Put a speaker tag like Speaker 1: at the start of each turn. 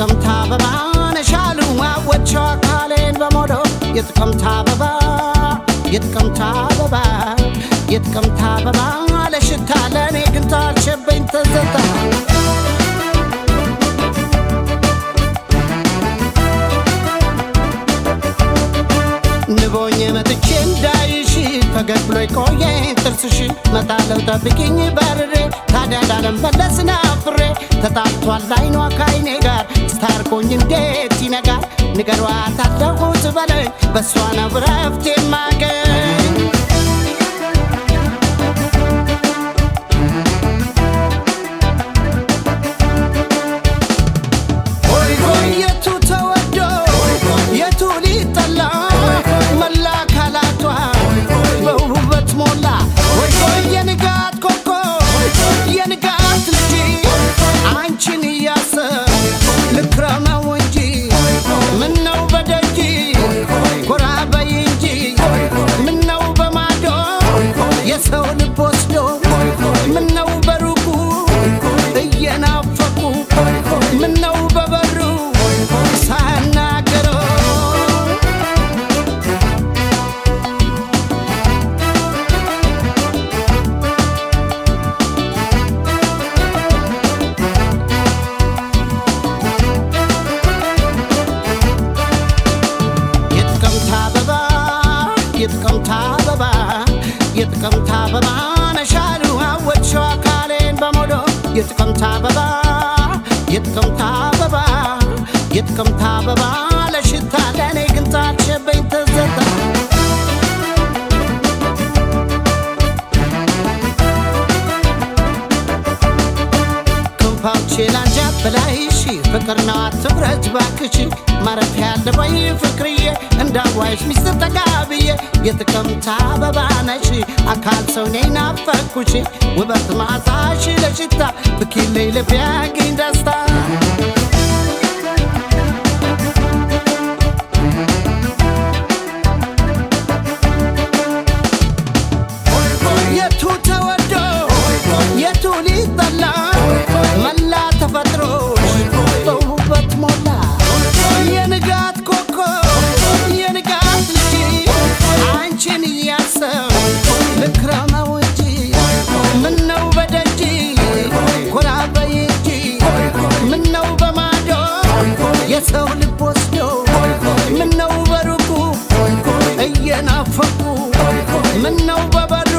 Speaker 1: የጥቅምት አበባ ነሻሉ አወቸው አካሌን በሞዶ የጥቅምት አበባ የጥቅምት አበባ የጥቅምት አበባ ለሽታ ለእኔ ግን ታልሸበኝ ትዝታ። ንቦኝ መጥቼ እንዳይሽ ፈገግ ብሎ ቆየኝ ጥርስሽ መጣለው ጠብቂኝ በርሬ ታዲያ ላለመለስ ናፍሬ ተጣብቷል አይኗ ካይኔ ጋር ስታርቆኝ እንዴት ይነጋል ንገሯት አለሁት በለኝ በሷ ነው እረፍት የማገኝ። የቱ ተወዶ የቱ ሊጠላ መላ አካላቷ በውበት ሞላ የንጋት ኮከብ የንጋት ልጅ አንቺን እያሰብ ልክረመው እንጂ ምነው በደጅ ጎራ በይ እንጂ ምነው በማዶ የሰው ልብ ወስዶ ምነው በሩቁ እየናፈቁ ምነው በበሩ ሳናገረው። የጥቅምት አበባ የጥቅምት አበባ የጥቅምት አበባ ነሻሉ አወድሽው አካሌን በሞዶ የጥቅምት አበባ የጥቅምት አበባ የጥቅምት አበባ ለሽታ ለእኔ ግን ጣልሽብኝ ትዝታ። ክንፋውቼ ላንጃ በላይሽ ፍቅር ነው አትብረጅ ባክሽ ማረፊያ ያለበይ ፍቅርዬ እንዳዋይሽ ሚስጥር ተጋብዬ የጥቅምት አበባ ነሽ አካል ሰው ነኝ ናፈቅኩሽ ውበት መዓዛሽ ለሽታ ብኪለይ ልቤ ያግኝ ደስታ። የቱ ተወዶ የቱ ሊጠላ መላ ተፈጥሮሽ በውበት ሞላ የንጋት ኮከብ የንጋት ልጅ አንቺን እያሰብ ልክረመው እንጂ ምነው በደጅ ጎራ በይ እንጂ ምነው በማዶ የሰው ልብ ወስዶ ምነው በሩቁ እየናፈቁ ምነው በበሩ።